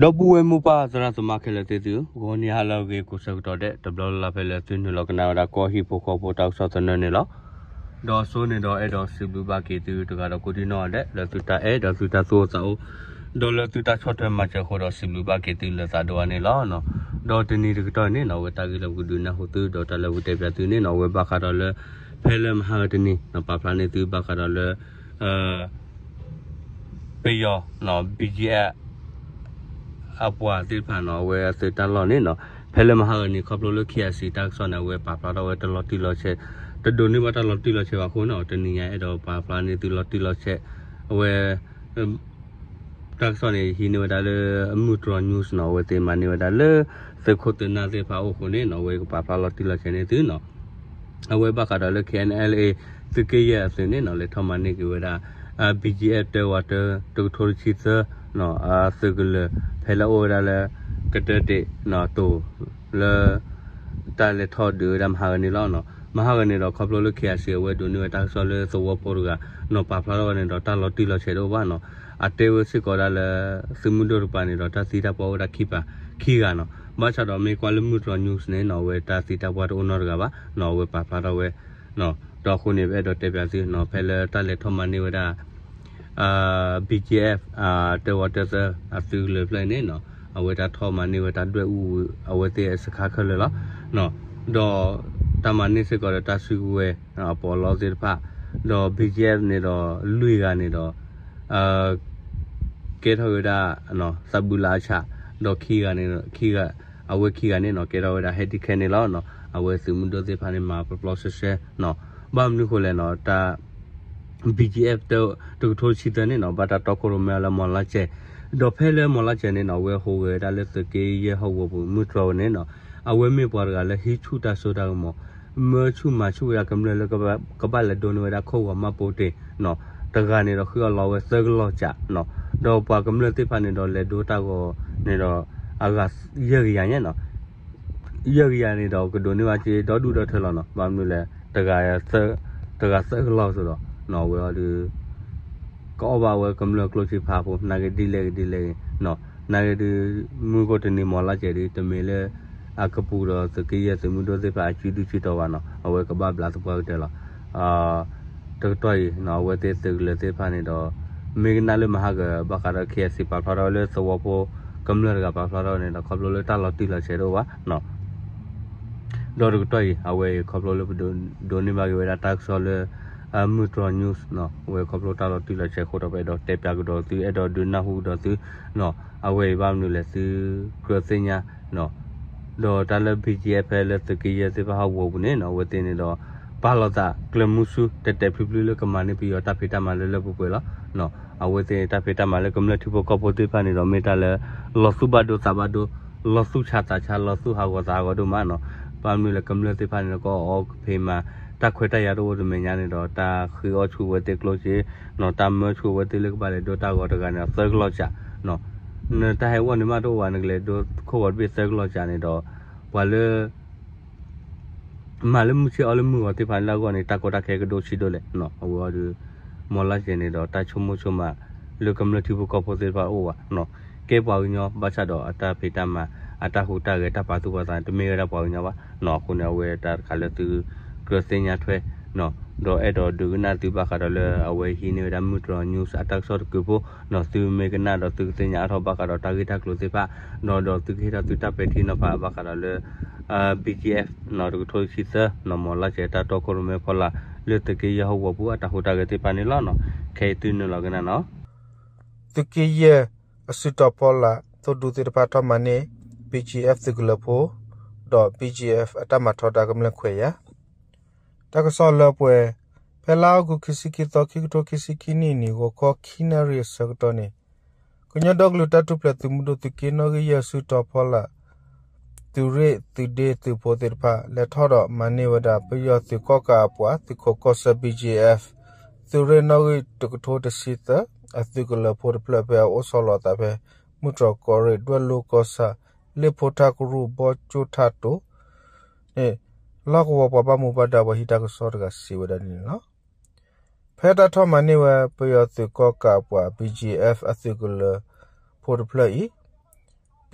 ဒီပုၢ်ဝဲၢ်မိၢ်ပၢ်သရၣ်သမါခဲလၢာ်သ့ၣ်သုဧၢ, ဂီၤနံၤဟါလၢအဂ့ၤကိးဆၢကတီၢ်ဒဲး တဘျီလၢ်လၢ်ဖဲလၢသုနုာ်လီၤကနၣ်ဝဲဒၣ်ကီၢ်ဟံၣ်ဖိဃီဖိတၢ်ကစီၣ်သနၢၣ်န့ၣ်လီၤ. ဒီးအစိန့ၣ်ဒီးအဲၣ်ဒိးစံးဘျုးဘၣ်က့ၤသုတဂၤဒီးကိးဒံနီၢ်ဂၤဒဲး လၢသုတၢ်အဲၣ်ဒီးသုတၢ်သူၣ်အိၣ်သးအိၣ် ဒီးလၢသုတၢ်ဆီၣ်ထွဲမၤစၢၤအဃိဒီးစံးဘျုးဘၣ်က့ၤသုလၢသးဒိၣ်အါန့ၣ်လီၤ. ဒီးတနံၤတကတီၢ်အံၤန့ၣ်နီၣ် အဝဲတၢ်ဂ့ၢ်လၢပကဒုးနၢ်ဟူသုဒီးတၢ်လၢပကတဲပၠးသုန့ၣ်နီၣ် အဝဲဘၣ်ဃးဒီးလၢ ဖဲလၢမဟါဂၤတနံၤ ပာ်ဖျါန့ၢ်သုဘၣ်ဃးဒီးလၢ ပယီၤ BGF အပှၤသ့ၣ်တဖၣ်နီၣ် အဝဲအသုးတၢ်လီၢ်န့ၣ်နီၣ် ဖဲလၢမဟါဂၤန့ၣ် ခီဖျိလၢ KIC တၢ်ကစီၣ်န့ၣ် အဝဲပာ်ဖျါထီၣ်ဝဲတလီၤတံၢ်လီၤဆဲး တဒိးန့ၢ်ဘၣ်တၢ်လီၤတံၢ်လီၤဆဲးဘၣ်အဃိနီၣ် တနံၤညါအဲၣ်ဒိးပာ်ဖျါန့ၢ်သုလီၤတံၢ်လီၤဆဲး အဝဲ တၢ်ကစီၣ်န့ၣ် ဟံးန့ၢ်ဝဲဒၣ်လၢ မုၢ်တြီၤ news နီၣ် အဝဲသ့ၣ်မၤန့ၢ်ဝဲဒၣ်လၢ သုးခိၣ်သုးနၢ်သ့ၣ်တဖၣ်အအိၣ်အဃိန့ၣ်နီၣ် အဝဲကပာ်ဖျါလီၤတံၢ်လီၤဆဲးန့ၢ်သုနီၣ် အဝဲဘၣ်ဃးဒီးလၢ KNLA သုးက့ယဲၢ်အသုးန့ၣ်နီၣ် လဲၤထီၣ်မၤန့ၢ်က့ၤဝဲဒၣ် BGF တၢဝးတၢ တကထိတဆံသၢ အသုးကလၢၤ ဖဲလၢအအိၣ်ဝဲဒၣ်လၢ ကတၢတံးတိၤ လၢ တၢ်လဲၤထီၣ်ဒုးဝဲဒၣ်မဟါဂၤန့ၣ်လီၤ. မဟါဂၤန့ၣ်ဒီးခီဖျိလၢ KIC အဝဲဒိးန့ၢ်ဝဲတၢ်ကစီၣ်လၢသဝီဖိတဂၤနီၣ် ပာ်ဖျါထီၣ်ဝဲန့ၣ်ဒီးတၢ်လီၤတံၢ်လီၤဆဲးတအိၣ်ဘၣ်နီၣ် အတဲဝဲစ့ၢ်ကီးဒၣ်လၢ သုးမုၢ်ဒိၣ်တကပၤန့ၣ်ဒီးတၢ်သံတၢ်ပှၢ်အိၣ်ဝဲဒၣ်ခံပၤ ခံဂၤနီၣ် ဘၣ်ဆၣ်ဒီးမ့ၢ်ကွၢ်လၢမုၢ်တြီၤ news န့ၣ်နီၣ် အဝဲတၢ်သံတၢ်ပှၢ်တအိၣ်နီတဂၤဘၣ်နီၣ် အဝဲပာ်ဖျါထီၣ်ဝဲ ဒီးအဃိန့ၣ် ပအဲၣ်ဒိးတဲပၠးသုနီၣ် ဖဲလၢတၢ်လဲၤထီၣ်မၤန့ၢ်ဝဲဒၣ် BGF တၢဝးတၢသၢ အသုးကလၢၤဖျၢၣ်အံၤန့ၣ်နီၣ် အဝဲတၢ်ထီၣ်မၤန့ၢ်ဝဲတၢ်ဒွဲၣ်အူ အဝဲသ့ၣ်အစခါခဲလၢာ်လီၤ. ဒီးတၢ်မၤန့ၢ်စ့ၢ်ကီးဒီးတၢ်စုကဝဲၤ အပီးလီသ့ၣ်တဖၣ် ဒီး BGF န့ၣ်ဒီး လွံၢ်ဂၤန့ၣ်ဒီး ကဲထီၣ်ဝဲဒၣ် သးဘုလါအဆး ဒီးခံဂၤန့ၣ် ခံဂၤ အဝဲခံဂၤန့ၣ်နီၣ် ကဲထီၣ်ဝဲဒၣ် ဟဲဒံခဲန့ၣ်လီၤ. အဝဲသုးမုၢ်ဒိၣ်သ့ၣ်တဖၣ်န့ၣ် မၤပျီပျီဆှဲဆှဲနီၣ် ဘၣ်မနုၤဃိလဲၣ်နီၣ် တၢ် BGF တကထိတဆံသၢန့ၣ်နီၣ် ဘၣ်တၢ်တီခိၣ်ရိၣ်မဲအီၤလၢမီၤလါစဲး ဒီးဖဲလၢမီၤလါစဲးန့ၣ်နီၣ် အဝဲဟူးဂဲၤဝဲဒၣ်လၢသုးက့ယဲၢ်ဟီၣ်ကဝီၤပူၤ မုၢ်တြီၤဝဲန့ၣ်နီၣ် အဝဲမ့ၢ်ပှၤတဂၤလၢဟံးဆူၣ်တၢ်စိတၢ်ကမီၤ မၢဆူၣ်မၤဆူၣ်ဝဲဒၣ်ကမျၢၢ်လၢကဘၣ်လဲၤဒိးန့ၢ်ဝဲဒၣ်ခိၣ်ဂီၤမၢ်ပိတ့ၢ် တဂၤန့ၣ်ဒီးဃ့အီၣ်လီၤဝဲသၢကလီၢ်ကးနီၣ် ဒီးပှၤကမျၢၢ်သ့ၣ်တဖၣ်န့ၣ်ဒီးလဲၤဒိတၢ်ဂီၤန့ၣ်ဒီး အဂၤယဲၢ်ကယၤညါနီၣ် ယဲၢ်ကယၤန့ၣ်ဒီးကဒိးန့ၢ်ဘၣ်က့ၤဒီဒူၣ်ဒီထၢလီၤနီၣ် ဘၣ်မနုၤလဲၣ် တဂၤသၢကလီၢ်စိဒီး အဝဲအီၤဒုး ကအီၣ်ဘၣ်ဝဲကမျၢၢ်ကျိၣ်စ့ဖးဖိ နာ်က့ဒ်လဲၣ်ဂ့ၤဒ်လဲၣ်ဂ့ၤ နာ်က့ဒုး မုၢ်ကီၢ်တနံၤမီၤလါစဲးဒုး တမ့ၢ်လၢ အကပူၤဒီးသုးက့ယဲၢ်သုးမုၢ်ဒိၣ်သ့ၣ်တဖၣ်အစုဒုၣ်စုတီၤဘၣ်နီၣ် အဝဲကဘၣ်ဘျးသပှၢ်ကတၢၢ်လီၤ. တကတီၢ်အံၤ အဝဲသ့ၣ်သုးကလၢၤသ့ၣ်တဖၣ်န့ၣ်ဒီး မ့ၢ်ကနၣ်လၢမဟါကဘၣ်ဃးဒီး KIC ပာ်ဖျါထီၣ်ဝဲလၢသဝီဖိ ကမျၢၢ်တဂၤပာ်ဖျါထီၣ်န့ၣ်ဒီး ခီဖျိလၢတၢ်လီၤတံၢ်လီၤဆဲးတအိၣ်ဘၣ်နီၣ် ဒီးတကတီၢ်အံၤ အဝဲအံၤခီဖျိလၢပဒိးန့ၢ်ဘၣ်က့ၤဝဲဒၣ်တၢ်ကစီၣ်လၢ မုၢ်တြီၤ news နီၣ် အဝဲခီဖျိတၢ်လီၤတံၢ်လီၤဆဲးအဃိဒီး ပအဲၣ်ဒိးတဲပၠးကဒီးသု အဲၣ်ဒိးဒုးနၢ်ဟူကဒီးသုနီၣ် အဝဲအံၤဘၣ်မနုၤလဲၣ်သုကြၢးသ့ၣ်ညါနီၣ် ဒီးတၢ်လၢ BGF ဖဲလၢသုးက့ယဲၢ်သ့ၣ်တဖၣ်ဟီၣ်ကဝီၤပူၤန့ၣ်နီၣ် အဝဲသ့ၣ်န့ၣ်ဒီး ပာ်လီၤသးကျၢၤမုဆူ တဲာ်တဲာ်ဖျုးဖျုးလၢကမၤန့ၢ်ပယီၤတၢ်ဖံးတၢ်မၤလၢလၢပှဲၤပှဲၤလီၤ. အဝဲသ့ၣ်န့ၣ် တၢ်ဖံးတၢ်မၤလၢကမျၢၢ်ထံဖိကီၢ်ဖိသ့ၣ်တဖၣ်န့ၣ်ဒီး မ့ၢ်တၢ်လၢ လီၤသူၣ်ဘၣ်ဒိသးဘၣ်ဒိ လီၤသူၣ်ဆးသးဆး လီၤသူၣ်ဟးဂီၤသးဟးဂီၤဒိၣ်မးနီၣ်. ဘၣ်မနုၤလဲၣ် ကမျၢၢ်သ့ၣ်တဖၣ်န့ၣ်ဒီး ကအီၣ်ကဖံးမၤ တၢ်ခွဲးတၢ်ယာ်တအိၣ်တမဲာ်ညါန့ၣ်ဒီး တၢ်ဃ့အီၣ်ဆူၣ်ဝဲသ့ၣ်ကျိၣ်စ့နီၣ် တၢ်မၢဆူၣ်ဝဲသ့ၣ်လၢကဘၣ်လဲၤဒိတၢ်ဂီၤတဂၤန့ၣ်ဒီး သၢကလီၢ်စးနီၣ် နတၢ်ဟဲအီၣ်န့ၣ်မးတအိၣ်ဘၣ် နကလဲၤဒိခိၣ်ဂီၤတဘ့ၣ်သၢကလီၢ်စးန့ၣ်ဒီး ပှၤလၢ မၤလၢမုၢ်ဆ့ၣ်အီၣ်လၢမုၢ်ဂီၤသ့ၣ်တဖၣ်န့ၣ်လၢအဂီၢ်န့ၣ် တၢ်ကီတၢ်ခဲကဒိၣ်ဆံးဒိၣ်လဲၣ်နီၣ်. အဝဲအီၤဒီး မီၤလါစဲးန့ၣ်ဒီး တၢ်ဆိကမိၣ်ဆိကမး လၢကမျၢၢ်ထံဖိကီၢ်ဖိသ့ၣ်တဖၣ်တအိၣ်ဘၣ်နီၣ်. ကဲပှၤကညီဘၣ်ဆၣ်ဒီးအတၢ်ဖံးတၢ်မၤ အတၢ်ဟူးတၢ်ဂဲၤ တၢ်ပာ်သူၣ်ပာ်သးန့ၣ် တမ့ၢ်ဝဲဒၣ်ပှၤကညီဘၣ်နီၣ်. အဃိန့ၣ် အဝဲတၢ်တခါလၢသုကြၢးသ့ၣ်ညါထွဲနီၣ် ဒီးအဲၣ်ဒိးဒုးကနၣ်သုဘၣ်ဃးဒီးလၢအဝဲဟံးန့ၢ်ဝဲဒၣ် မုၢ်တြီၤ news အတၢ်ကစီၣ်တကုးဖိနီၣ် သုမ့ၢ်ကနၣ်ဒီးသုကသ့ၣ်ညါအါထီၣ်ဘၣ်ဃးဒီးတၢ်ဂ့ၢ်တၢ်ကျိၤသ့ၣ်တဖၣ်နီၣ် ဒီးသုကဟ့ၣ်ထီၣ်သုတၢ်ပဲာ်ထံနီၤဖးဘၣ်ဃးဒီးလၢ BGF နီၣ် တကထိတဆံသၢနီၣ် မီၤလါစဲးတၢ်တီခိၣ်ရိၣ်မဲဖီလာ် လၢသုးက့ယဲၢ်ဟီၣ်ကဝီၤပူၤအတၢ်ဟူးတၢ်ဂဲၤသ့ၣ်တဖၣ်န့ၣ်လီၤနီၣ်. ခဲအံၤသုနုာ်လီၤကနၣ်နီၣ် သုးက့ယဲၢ်အစုတီၤဖီလာ် သိၣ်ဒူသ့ၣ်တဖၣ်ထီၣ်မၤန့ၢ် BGF သုးကလၢၤဖိ ဒီး BGF အတၢ်မၤထီဒါကမျၢၢ်ခွဲးယာ် တၢ်ကစီၣ်လၢပှဲၤ ဖဲလါအီကူး ခံဆံခံသီ ခံကထိခံဆံခံနံၣ်န့ၣ် ဂီၤခီခံနၣ်ရံၣ်အဆၢကတီၢ်န့ၣ် ကညီဒီကလုာ်တၢ်ထူၣ်ဖျဲးသုးမုၢ်ဒိၣ်သုးက့နီၣ်ဂံၢ်ယဲၢ်အစုတီၤဖီလာ် သုးရ့ၣ်သုးဒ့သုးဖိသ့ၣ်တဖၣ် လဲၤထီၣ်ဒီးမၤန့ၢ်ဝဲဒၣ် ပယီၤသုးကီၣ်ကးအပှၤ သုးခိးကီၢ်ဆၢ BGF သုးရ့ၣ်နီၣ်ဂံၢ်တကထိတဆံသၢ အသုးကလၢၤဖိတဖျၢၣ်ဖဲအအိၣ်ဆီလီၤအသးဖဲ မုၢ်တြီၤကီၢ်ရ့ၣ် ဒွဲၣ်လိကီၢ်ဆၣ် လ့ၣ်ဖိထၣ်ကရူၢ် ဘီကၠိၣ်ထၣ်တိၤ န့ၣ် လီၢ်ကဝီၤပှၤဘၣ်မူဘၣ်ဒါပှၤဟံးတၢ်ကစီၣ်တဂၤစံးဝဲဒၣ်ဒ်န့ၣ်လီၤ. ဖဲတၢ်ထီၣ်မၤန့ၢ်ဝဲ ပယီၤသုးကီၣ်ကးအပှၤ BGF အသုးကလၢၤဖိတဖျၢၣ်အံၤ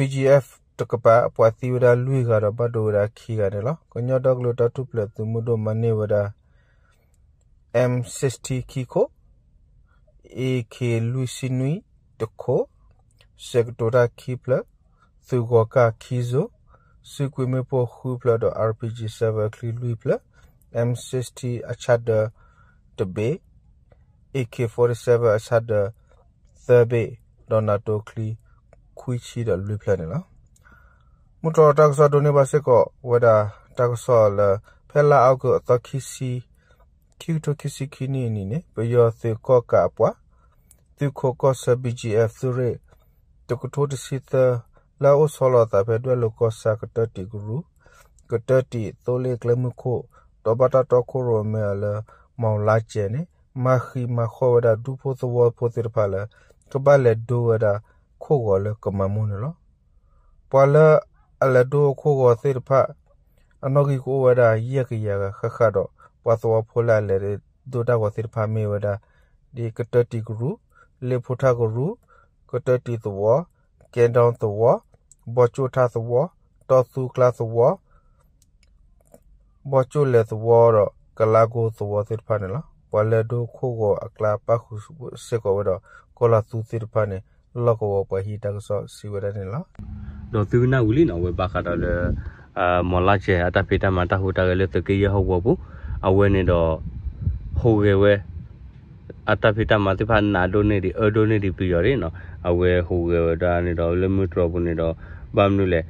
BGF တကပၤ ပှၤသံဝဲဒၣ်လွံၢ်ဂၤဒီးဘၣ်ဒိဝဲဒၣ်ခံဂၤန့ၣ်လီၤ. ကညီဒီကလုာ်တၢ်ထူၣ်ဖျဲးသုးမုၢ်ဒိၣ်မၤန့ၢ်ဝဲဒၣ် M sixty ခံခိၣ်, AK လွံၢ်ဆံနွံတခိၣ်, စဲးကတိၤတၢ်ခံဖျၢၣ်, သုးဂီၤကၢ်ခံစိ, စုကွံာ်မ့ၣ်ပိၢ်ဃုဖျၢၣ်ဒီး RPG seven အချံလွံၢ်ဖျၢၣ်, M sixty အဆၣ်ဒၢတဘ့ၣ်, AK forty-seven အဆၣ်ဒၢသၢဘ့ၣ်, ဒီး NATO အချံခွံဆံဒီးလွံၢ်ဖျၢၣ်န့ၣ်လီၤ. မုၢ်တြီၢ်တၢ်ကစီၣ်ဒိးန့ၢ်ဘၣ်စ့ၢ်ကီးဝဲဒၣ်တၢ်ကစီၣ်လၢ ဖဲလါအီကူးအသီခံဆံ ခံကထိခံဆံခံနံၣ်အနံၤန့ၣ် ပယီၤသုးကီၣ်ကးအပှၤ သုးခိးကီၢ်ဆၢ BGF သုးရ့ၣ် တကထိတဆံသၢ လၢအအိၣ်ဆီလီၤအသးဖဲဒွဲၣ်လိၤကီၢ်ဆၣ်ကတၢၢ်တံာ်ကရူၢ်, ကတၢၢ်တံာ်သိလ့ၣ်ကျဲမုၢ်ခိၣ် ဒီးဘၣ်တၢ်တီခိၣ်ရိၣ်မဲအီၤလၢ မီၢ်လါစဲးန့ၣ် မၤဃံးမၤဃီၣ်ဝဲဒၣ်ဒူဖိသဝီဖိသ့ၣ်တဖၣ်လၢ ကဘၣ်လဲၤဒိဝဲဒၣ်ခိၣ်ဂီၤလၢကမၤမိၢ်န့ၣ်လီၤ. ပှၤလၢအလဲၤဒိခိၣ်ဂီၤသ့ၣ်တဖၣ် အနီၣ်ဂံၢ်ကအိၣ်ဝဲဒၣ်ယဲၢ်ကယၤဂၤဃၣ်ဃၣ်ဒီး ပှၤသဝီဖိလၢအလဲၤဒိတၢ်ဂီၤသ့ၣ်တဖၣ်မ့ၢ်ဝဲဒၣ် ဒ်ကတၢၢ်တံာ်ကရူၢ်, လ့ၣ်ဖိထၣ်ကရူၢ်, ကတၢၢ်တံာ်သဝီ, ကဲဒီသဝီ, ဘီကၠိၣ်ထၣ်သဝီ, တီသူကျါသဝီ ဘီကၠိၣ်လဲၤသဝီဒီး ကလါကိသဝီသ့ၣ်တဖၣ်န့ၣ်လီၤ. ပှၤလၢဒိခိၣ်ဂီၤအကျါပၣ်ဃုာ်စ့ၢ်ကီးဝဲဒီး ကီၢ်လီၤသူသ့ၣ်တဖၣ်န့ၣ် လီၢ်ကဝီၤပှၤဟံးတၢ်ကစီၣ်စံးဝဲဒၣ်န့ၣ်လီၤ. ဒီးသုကနၣ်ဝံၤလံနီၤ အဝဲဘၣ်ဃးဒီးလၢ မီၢ်လါစဲးအတၢ်ဖံးတၢ်မၤတၢ်ဟူးတၢ်ဂဲၤလၢသုးက့ယဲၢ်ဟီၣ်ကဝီၤပူၤ အဝဲန့ၣ်ဒီး ဟူးဂဲၤဝဲ အတၢ်ဖံးတၢ်မၤသ့ၣ်တဖၣ်နးဒိၣ်န့ၢ်ဒံးအၢဒိၣ်န့ၢ်ဒံးပယီၤန့ၣ်နီၤ အဝဲဟူးဂဲၤဝဲဒၣ်န့ၣ်ဒီးလၢမုၢ်တြီၢ်ပူၤန့ၣ်ဒီး ဘၣ်မနုၤလဲၣ်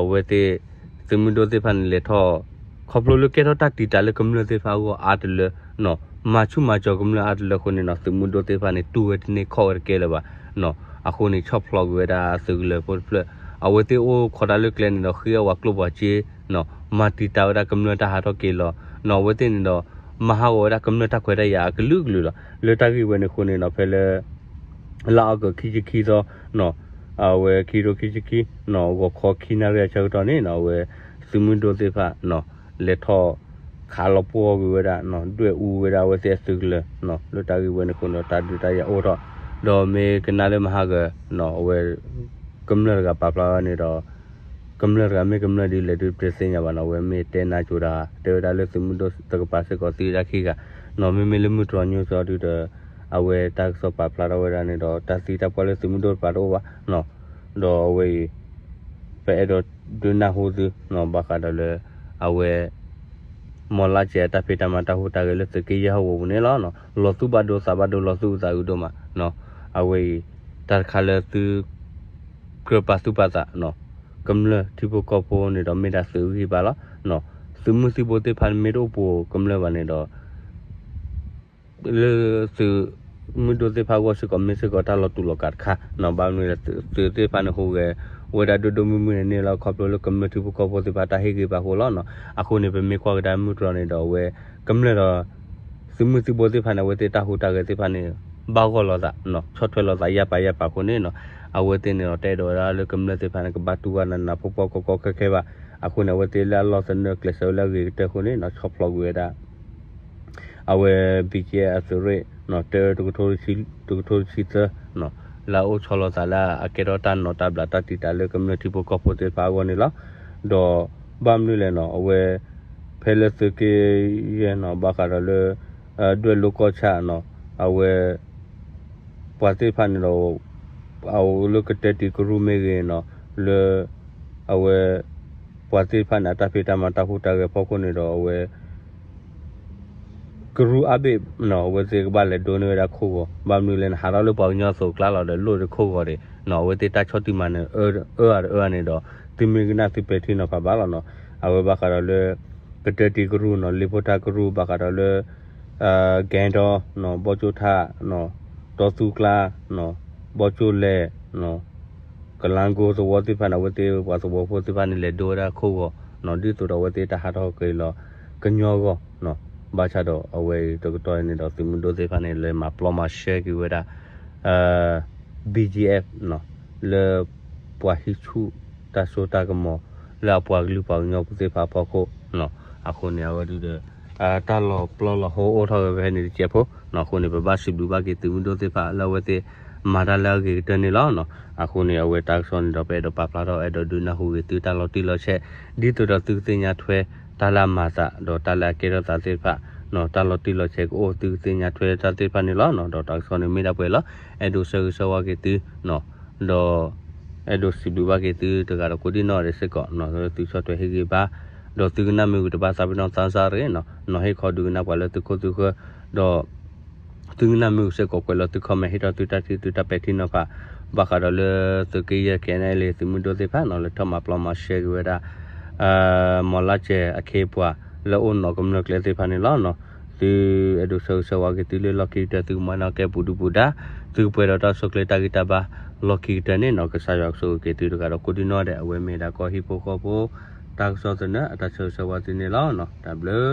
အဝဲသ့ၣ် သုးမုၢ်ဒိၣ်သ့ၣ်တဖၣ်န့ၣ်လဲၤထီၣ် ခီဖျိလၢကဲထီၣ်တၢ်တံာ်တာ်လၢကမျၢၢ်သ့ၣ်တဖၣ်အဂီၢ်အါတလၢနီၤ မၤဆူၣ်မၤစီၤကမျၢၢ်အါတလၢအဃိန့ၣ်နီၤ သုးမုၢ်ဒိၣ်သ့ၣ်တဖၣ်န့ၣ် တူၢ်ဝဲတန့ၢ်ခီၣ်ဝဲတကဲလၢၤဘၣ်နီၤ အဃိန့ၣ် ဆီၣ်ဖျိးကွံာ်ဝဲဒၣ်အသုးကလၢၤဖိတဖျၢၣ် အဝဲသ့ၣ်အိၣ်ခိးတၢ်လၢကျဲန့ၣ်ဒီး ဃ့အဝဲကျိၣ်ပှၤစ့နီၤ မၤတံာ်တာ်ဝဲဒၣ်ကမျၢၢ်တၢ်ဟးထီၣ်က့ၤလီၤနီၤ အဝဲသ့ၣ်န့ၣ်ဒီး မၤဟးဂီၤဝဲဒၣ်ကမျၢၢ်တၢ်ခွဲးတၢ်ယာ်အကလုာ်ကလုာ်လီၤ. လၢတၢ်ဂ့ၢ်ဝဲန့ၣ်အဃိန့ၣ်နီၤ ဖဲလၢ လါအီကူးခံဆံခံသီနီၤ အဝဲခံကထိခံဆံခံနီၤ ဂီၤခီခံနၣ်ရံၣ်အဆၢကတီၢ်န့ၣ်နီၤ အဝဲသုးမုၢ်ဒိၣ်သ့ၣ်တဖၣ်နီၤ လဲၤထီၣ်ခးလီၤပှီၢ်ကွံာ်ဝဲဒၣ်နီၤ ဒွဲၣ်အူဝဲဒၣ်အဝဲသ့ၣ်အသုးကလၢၤနီၤ လၢတၢ်ဂ့ၢ်ဝဲန့ၣ်အဃိန့ၣ်ဒီး တၢ်ဒုးတၢ်ယၤအိၣ်ထီၣ် ဒီးမ့ၢ်ကနၣ်လၢမဟါဂီၤနီၤ အဝဲ ကမျၢၢ်တဂၤပာ်ဖျါဝဲန့ၣ်ဒီး ကမျၢၢ်တဂၤမ့ၢ်ကမျၢၢ်ဒ်လဲၣ်ဒုးပတသ့ၣ်ညါဘၣ်နီၤ အဝဲမ့ၢ်တဲနါကိၤတၢ် တဲဝဲဒၣ်လၢသုးမုၢ်ဒိၣ်တကပၤစ့ၢ်ကီးသံဝဲဒၣ်ခံဂၤနီၤ မ့မ့ၢ်လၢမုၢ်တြီၢ်ညိသီဒုးဒီး အဝဲတၢ်ကစီၣ်ပာ်ဖျါထီၣ်ဝဲဒၣ်န့ၣ်ဒီး တၢ်သံတၢ်ပှၢ်လၢသုးမုၢ်ဒိၣ်တပၤတအိၣ်ဘၣ်နီၤ ဒီးအဝဲအံၤ ပအဲၣ်ဒိးဒုးနၢ်ဟူသုနီၤ ဘၣ်ဃးဒီးလၢ အဝဲ မီၢ်လါစဲးအတၢ်ဖံးတၢ်မၤတၢ်ဟူးတၢ်ဂဲၤလၢသုးက့ယဲၢ်ဟီၣ်ကဝီၤပူၤန့ၣ်လီၤ. လီၤသူၣ်ဘၣ်ဒိသးဘၣ်ဒိ လီၤသူၣ်အုးသးအုးဒိၣ်မးနီၤ အဝဲအံၤ တၢ်တခါလၢသု ကြၢးပာ်သူၣ်ပာ်သးနီၤ ကမျၢၢ်ထံဖိကီၢ်ဖိန့ၣ်ဒီးမ့ၢ်ဒၣ်သုးဂံၢ်ဘါလီၤ. သုးမုၢ်သံၣ်ဘိသ့ၣ်တဖၣ်န့ၣ်မ့ၢ်တအိၣ်ပိာ်ကမျၢၢ်ဘၣ်န့ၣ်ဒီး လၢသုးမုၢ်ဒိၣ်သ့ၣ်တဖၣ်အဂီၢ်စ့ၢ်ကီးမ့ၢ်စ့ၢ်ကီးတၢ်လီၤတူာ်လီၤကာ်တခါနီၤ ဘၣ်မနုၤလဲၣ် သုးသ့ၣ်တဖၣ်န့ၣ်ဟူးဂဲၤဝဲဒၣ်ဒိၣ်ဒိၣ်မုၢ်မုၢ်န့ၣ်န့ၣ်လီၤ ခီဖျိလၢကမျၢၢ်ထံဖိကီၢ်ဖိသ့ၣ်တဖၣ်တၢ်ဟ့ၣ်ဂံၢ်ဘါအဃိလီၤနီၤ. အဃိန့ၣ်ပမ့ၢ်ကွၢ်ကဒါမုၢ်တြီၢ်န့ၣ်ဒီးအဝဲ ကမျၢၢ်ဒီး သုးမုၢ်သံၣ်ဘိသ့ၣ်တဖၣ်န့ၣ် အဝဲသ့ၣ်တၢ်ဟူးတၢ်ဂဲၤသ့ၣ်တဖၣ်န့ၣ် ဘၣ်ဂီၢ်လိာ်သးနီၤ ဆီၣ်ထွဲလိာ်သးယၢ်ပာ်ယၢ်ပာ်အဃိန့ၣ်နီၤ အဝဲသ့ၣ်န့ၣ်ဒီးတအဲၣ်ဒိးဝဲဒၣ်လၢကမျၢၢ်သ့ၣ်တဖၣ်န့ၣ် ကဘၣ်တူၢ်ဘၣ်နးနးဖှီၣ်ဖှီၣ်ကီကီခဲခဲဘၣ်. အဃိန့ၣ် အဝဲသ့ၣ်လၢအလီၢ်သနၢၣ်ကျဲးစၢးဝဲလၢအဂ့ၤကတၢၢ်အဃိန့ၣ်နီၤ ဆီၣ်ဖျိးကွံာ်ဝဲဒၣ် အဝဲ BGF အသုးရ့ၣ်နီၤ တၢတကထိတဆံသၢနီၤ လၢအအိၣ်ဆီလီၤသးလၢအကဲထီၣ်တၢ်နီၣ်တၢ်ဘျးတၢ်တံာ်တာ်လၢကမျၢၢ်ထံဖိကီၢ်ဖိသ့ၣ်တဖၣ်အဂီၢ်န့ၣ်လီၤ. ဒီးဘၣ်မနုၤလဲၣ်နီၤ အဝဲ ဖဲလၢသုးက့ယဲၢ်နီၤ ဘၣ်ဃးဒီးလၢ ဒွဲၣ်လိၤကီၢ်ဆၣ်နီၤ အဝဲ ပှၤသ့ၣ်တဖၣ်န့ၣ်ဒီး အအိၣ်လၢကတၢၢ်တံာ်ကရူၢ်မ့ၢ်ဂ့ၤနီၤ လၢ အဝဲ ပှၤသ့ၣ်တဖၣ်န့ၣ် အတၢ်ဖံးတၢ်မၤတၢ်ဟူးတၢ်ဂဲၤဖီခိၣ်န့ၣ်ဒီး အဝဲ ကရူၢ်အါဘ့ၣ်နီၤ အဝဲသ့ၣ်ကဘၣ်လဲၤဒိန့ၢ်ဝဲဒၣ်ခိၣ်ဂီၤ ဘၣ်မနုၤလဲၣ်န့ၣ် ဟးထီၣ်လၢပှၤကညီအသိးအကျါလီၤဒီး လိၣ်ဒီးခိၣ်ဂီၤဒံးနီၤ အဝဲသ့ၣ်တၢ်ဆီၣ်တံၢ်မၤနၢၤ အၢအါတအၢအါန့ၣ်ဒီး သုမ့ၢ်ကနၣ်သုပဲာ်ထံနီၤဖးဘၣ်လီၤနီၤ အဝဲဘၣ်ဃးဒီးလၢ ကတၢၢ်တံာ်ကရူၢ်နီၤ လ့ၣ်ဖိထၣ်ကရူၢ် ဘၣ်ဃးဒီးလၢ ကဲဒီနီၤ ဘီကၠိၣ်ထၣ်နီၤ တီသူကျါနီၤ ဘီကၠိၣ်လဲၣ်နီၤ ကလါကိသဝီသ့ၣ်တဖၣ်န့ၣ် အဝဲသ့ၣ်ပှၤသဝီဖိသ့ၣ်တဖၣ်န့ၣ် လဲၤဒိဝဲဒၣ်ခိၣ်ဂီၤနီၤ ဒ်သိးဒီးအဝဲသ့ၣ်တၢ်ဟးထီၣ်က့ၤလီၤကညီအဂီၢ်နီၤ ဘၣ်ဆၣ်ဒီးအဝဲအံၤတကတီၢ်န့ၣ်ဒီး သုးမုၢ်ဒိၣ်သ့ၣ်တဖၣ်န့ၣ် လဲၤမၤပျီမၤရှဲက့ၤဝဲဒၣ် BGF နီၤ လၢပှၤဟံးဆူၣ်တၢ်စိတၢ်ကမီၤ လၢအပှၤကလုာ်ပှၤကညီဖိသ့ၣ်တဖၣ်အဖီခိၣ်နီၤ အဃိန့ၣ် အဝဲဒုးဒီး တၢ်လီၤပျီလီၤဟိအိၣ်ထီၣ်ဝဲဖဲန့ၣ်တစဲးဖိနီၤ အဃိန့ၣ် ပဘၣ်စံးဘျုးဘၣ်က့ၤသုးမုၢ်ဒိၣ်သ့ၣ်တဖၣ်လၢအဝဲသ့ၣ် မၤတၢ်လၢအဂ့ၤကတၢၢ်န့ၣ်လီၤ. အဃိန့ၣ် အဝဲတၢ်ကစီၣ်န့ၣ်ဒီး ပအဲၣ်ဒိးပာ်ဖျါထီၣ် အဲၣ်ဒိးဒုးနၢ်ဟူက့ၤသုတၢ်လီၤတံၢ်လီၤဆဲး ဒ်သိးဒီးသုကသ့ၣ်ညါထွဲ တၢ်လၢအမၤသး ဒီးတၢ်လၢအကဲထီၣ်သးသ့ၣ်တဖၣ် တၢ်လီၤတံၢ်လီၤဆဲးကအိၣ် သုကသ့ၣ်ညါထွဲတၢ်သ့ၣ်တဖၣ်န့ၣ်လီၤ. ဒီးတၢ်ကစီၣ်န့ၣ်မ့ၢ်ဒၣ်ပှဲၤလီၤ. အဲၣ်ဒိးဆၢဂ့ၤဆၢဝါက့ၤသု ဒီး အဲၣ်ဒိးစံးဘျုးဘၣ်က့ၤသုတဂၤဒီးကိးဒံနီၢ်ဒဲးစ့ၢ်ကီး သုဆီၣ်ထွဲဟ့ၣ်ဂံၢ်ဘါ ဒီးသုကနၣ်မ့ၢ်ဂ့ၤတဘၣ်သးပ့ၤနီၣ်သးစၢ်ရ့ၣ် နီၤဟ့ၣ်ခီဒုးကနၣ်ပှၤလၢသုခိၣ်သုဃၢၤ ဒီး သုကနၣ်မ့ၢ်ဂ့ၤစ့ၢ်ကီးကွဲးလီၤသု comment ဟ့ၣ်ထီၣ်သုတၢ်ထံၣ်သုတၢ်ပဲာ်ထံနီၤဖး ဘၣ်ဃးဒီးလၢသုးက့ယဲၢ် K N L A သုးမုၢ်ဒိၣ်သ့ၣ်တဖၣ်နီၤ လၢထီၣ်မၤပျီမၤရှဲက့ၤဝဲဒၣ် မ်လၢကဲၤအခ့အပှၤ လၢအိၣ်နီၢ်ကမျၢၢ်ကျဲသ့ၣ်တဖၣ်န့ၣ်လီၤ. သုအဲၣ်ဒိးဆၢဂ့ၤဆၢဝါက့ၤသုလၢလီၢ်ခံကတၢၢ် သုကမၤနၢၤကဲပူၤဒုပူၤဒါ သုကပှဲၤဒီးတၢ်ဆိၣ်ကျဲၤတၢ်ဂံၢ်တၢ်ဘါ လီၢ်ခံကတၢၢ်န့ၣ်နီၤ ကစၢ်ယွၤကဆိၣ်ဂ့ၤက့ၤသုတဂၤဒီးကိးဒံနီၢ်ဒဲး အဝဲမ့ၢ်ဒၣ်ကီၢ်ဟံၣ်ဖိဃီဖိ တၢ်ကစီၣ်သနၢၣ် အတၢ်ဆၢဂ့ၤဆၢဝါသုန့ၣ်လီၤ. တၢ်ဘျုး